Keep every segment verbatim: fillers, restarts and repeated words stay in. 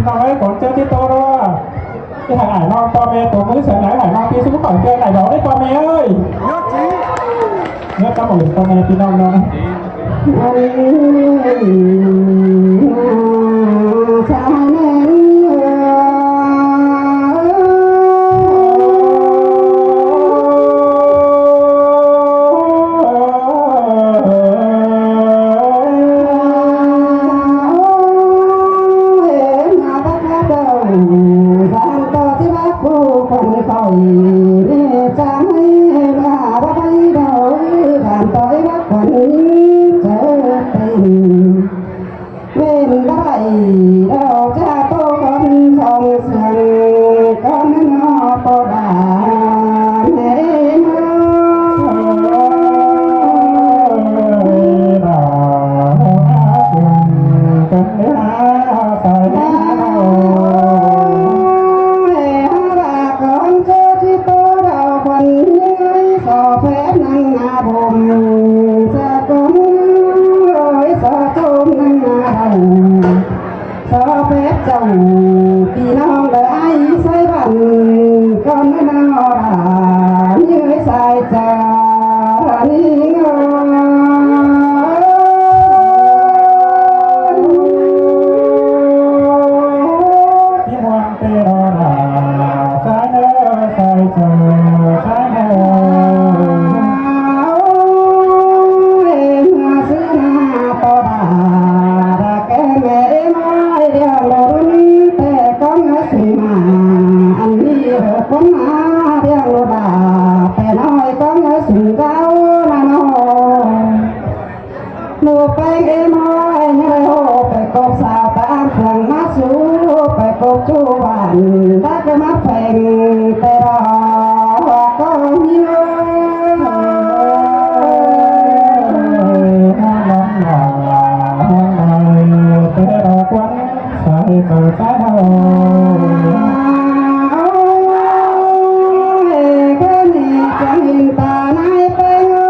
เอาไว้ก่อนเจ้าที่โตรอที่หายหายน้องพ่อแม่ตัวมือเสียงไหนหายน้องพี่สู้เขาเพื่อนไหนบอกได้พ่อแม่เอ้ย ยอดจี เนี่ยก็หมดพ่อแม่พี่น้องเนาะ เว้นบ่ได้ดอกจ้าโตคนสองเสียง ก่อนนอปอดาแม่เมือง สอแพทย์นั่งหน้าบ่มสะกง เอ้ย สอโจมนั่งหน้าบ่ม สอแพทย์เจ้า พี่น้องเอ้ย ไสบ้านก่อนนอรา เอ้ย สายจานี่เอ้ย ที่มวงเตโรรา สายเนอสายเจอสายเนอ เอ้ย มาซื้อหน้าต่อบ่า ดาแกแม่เอ้ย มาเรียงรุ่นแต่ก้องเอ้ย สิมา อันนี้เออคนมาเรียงรุ่นบ่า แต่น้อยก้องเอ้ย สิเจ้านะน้อง หนูแป้งเอ้ยน้อย เอ้ยโห ไปกบสาวตาอันเฟืองมาสู่ ไปกบจู้บ้าน ได้ก็มาแฝงแต่รอก็มีเอ้ย น้องหน้าน้องหน่อยแต่รอควัน ใส่เปิดตาเฮา เอ้ย แค่นี้จังเห็นตานายเป้งเอ้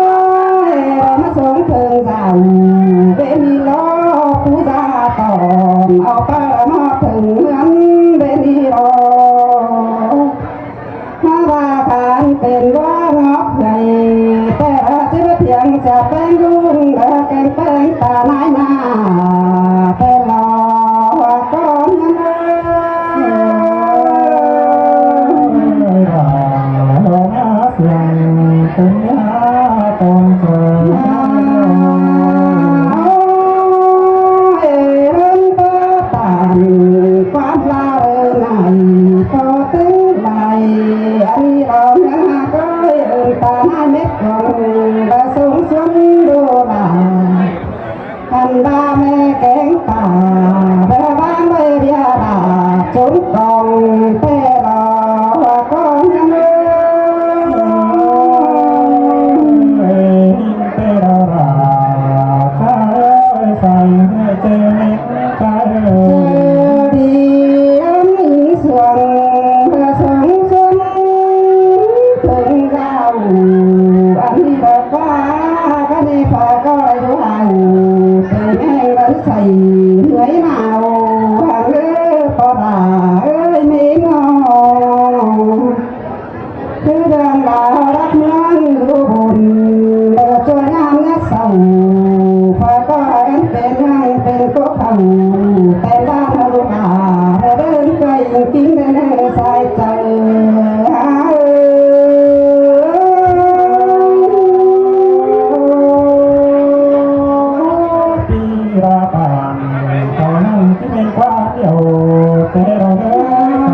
ย เรามาส่งเพิ่งสาว เดมีล้อผู้สาตอน เอาปลามาเพิ่งเหมือนเดมีล้อ ถ้าว่าการเป็นว่างอกใหญ่ แต่ว่าจะเพียงจะเป็นรุ่งเรืองแกงแป้งตานายหน้า เป็นหล่อก่อนนั้นเอ้ย เสียงเป็นยาตอนเกิด เอ้ย เริ่มเปิดตาน ความลาเอิ้นไหนก็เต็มไหล อันนี้เราเนื้อก็เอิ้นตาหน้าเม็ดของกระทรวงชลดูแล อันดาแม่แกงป่า เรือบ้านเลยเดียดา จุดกองเตลอก็ยังเอิ้น เตลอรา ใส่ใส่เจเม เจดีย์อันสวงพระสงฆ์ทรงถึงเรา อันนี้บอกว่าก็ในฟ้าก็อยู่เรา แต่แม่เราใส่เหนื่อยหนาว หางเลือดปอดาเอ้ยไม่นอน คือเรื่องราวรักเมืองอุบล เลิกชั่วยามเงาเศร้า พอก็เห็นเป็นเมืองเป็นภูเขา แต่บ้านเราลูกหาเรื่องใกล้กินในสายใจ ปีละบาน เท่านั้นที่เป็นความเดียวแต่เราเดินไ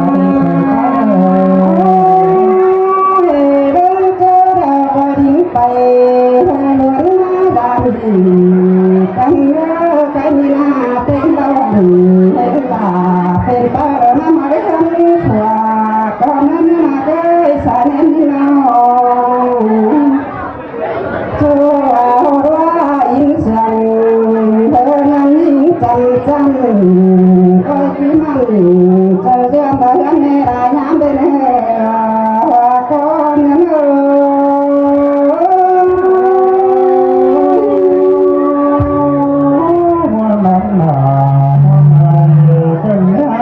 ปเดินไป เดินเจอเราก็ดิ้นไป เดินหลวนมาด้านดี กันเลิกกันหน้าเป็นดอน เป็นป่าเป็นป่ามาเรียนผัว ก็นั้นมาเกยสาเน้นน้อง ชั่วว่าอินสังเธอนั้นยิ่งจำจำก็ที่มันเธอเดือนเดือนในรายยามเป็นเฮคนเฮ หัวหนองหนาหัวหนองเป็นยา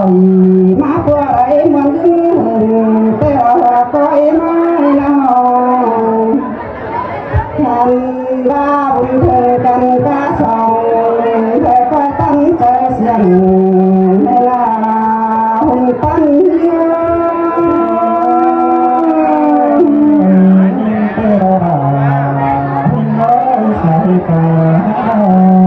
Mapua i mon hưng hưng te o ko i mai na hong. Kan ba bun thei kan ka song, te ko tan te siang, te la hun pan hiu. Te la hun oi sa hi ka. Hai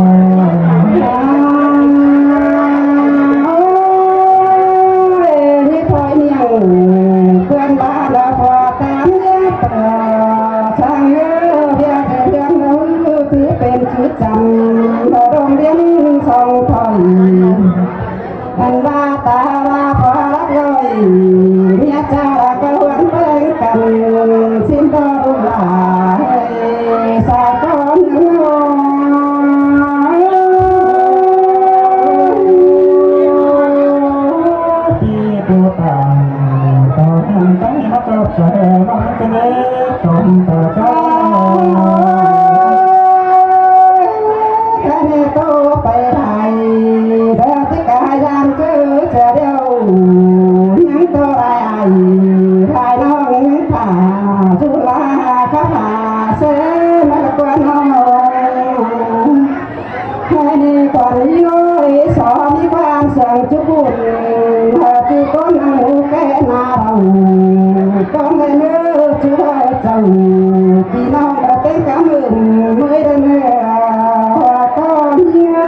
นี่ก่อนนี้โอ้ยสอมีความสังจุบุญ หาจุก้นหมูแก่นาเรา ก้อนเลยเนื้อจุเจ้า พี่น้องเราเต้นกำมือมือเดินเนื้อก้อนเนื้อ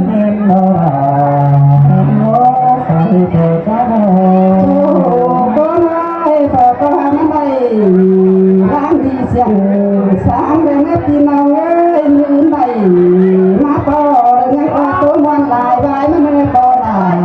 เห็นเราเห็นเราใส่เธอ โอ้โห ก็ได้ ก็ก็ทำอะไร ร่างดีเสียง สามเดือนนะพี่น้องเอ้ย ลืมไป มาต่อเรื่องออกตัวมวลหลายใบมันไม่ต่อหลาย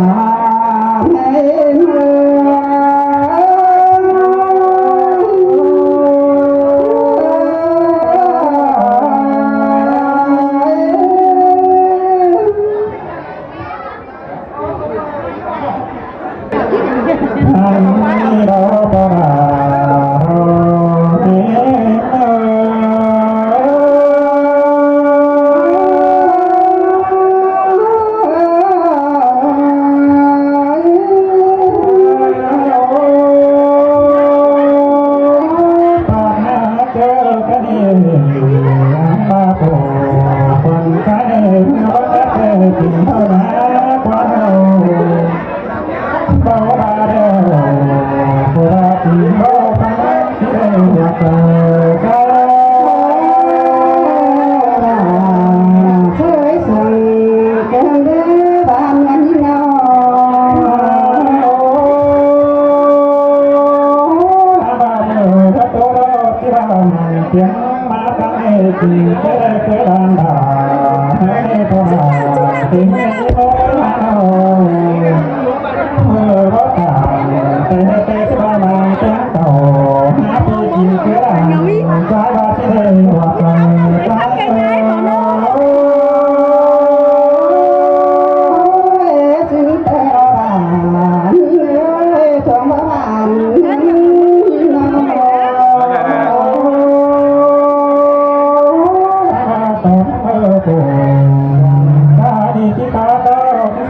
Thank you.